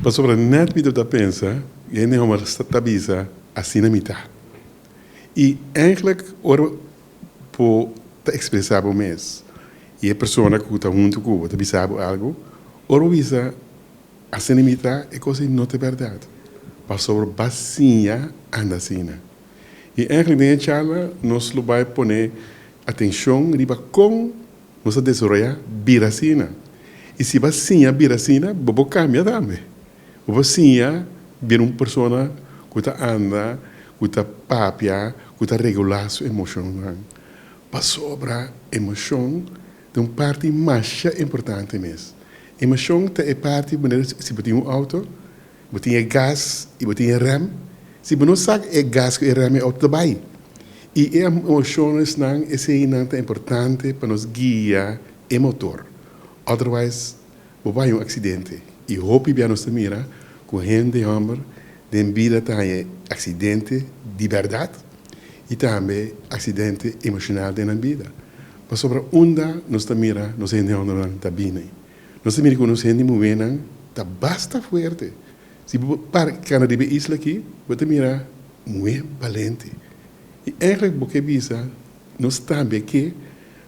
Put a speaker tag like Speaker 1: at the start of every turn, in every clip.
Speaker 1: Pasobra net mi ta pensa, hende hòmber ta bisa, "Asina mi ta." I eigenlijk, ora bo ta ekspresá bo mes, i e persona ku ta huntu ku bo ta bisa algu, ora bisa, "Asina mi ta," e kos no ta bèrdat. Pasobra b'a siña anda asina. I eigenlijk den charla, nos lo bai pone atenshon riba kon nos a desaroyá bira asina. I si b'a siña bira asina, bo por kambia tambe. Bo siña bira un persona ku ta anda, ku ta papia, ku ta regulá su emoshon. Pasobra emoshon ta un parti mas importante mes. Emoshon ta e parti, manera si bo tin un outo, bo tin gas i bo tin rem. Si bo no saka e gas ku e rem, e outo bai. I e emoshonnan, esei ta importante pa nos guia e motor. Otherwise, bo bai un aksidente. I hopi bia nos mira ku hende hòmber den bida tin aksidente di bèrdat i tambe aksidente emoshonal den bida. Pasobra unda nos ta mira nos hende hòmber ta bini. Nos ta mira ku nos hende muhénan ta basta fuerte. Si bo para kana riba isla aki, bo ta mira muhé balente. I eigenlijk bo ke bisa, nos tambe ke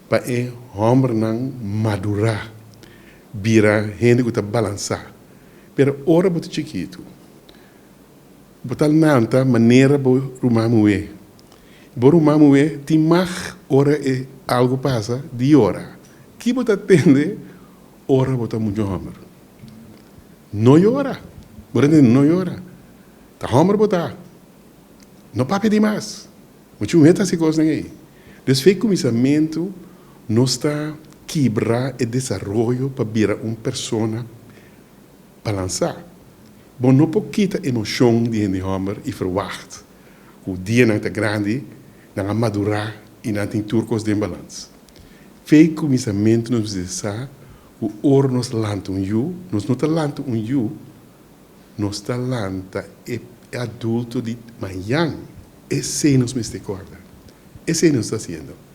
Speaker 1: pa e hòmbernan madurá, bira hende ku ta balansá. Pero ora bo ta chikitu, bo ta lanta manera bo ruman muhé. Bo ruman muhé tin mag ora e algu pasa di yora. Ki bo ta tende ora bo ta mucha hòmber? "No yora." Bo tende "No yora. Ta hòmber bo ta. No papia demas." Mucha muhé ta hasi kos ei. Dus for di kuminsamentu nos ta kibra e desaroyo pa bira un persona balansá. Bo no por kita emoshon di hende hòmber i verwacht ku dia nan ta grandi, nan a madurá i nan tin tur kos den balans. For di kuminsamentu nos sa ku ora nos lanta un yu, nos no ta lanta un yu, nos ta lanta e adulto di mañan. Esei nos mester kòrda. Esei nos ta hasiendo.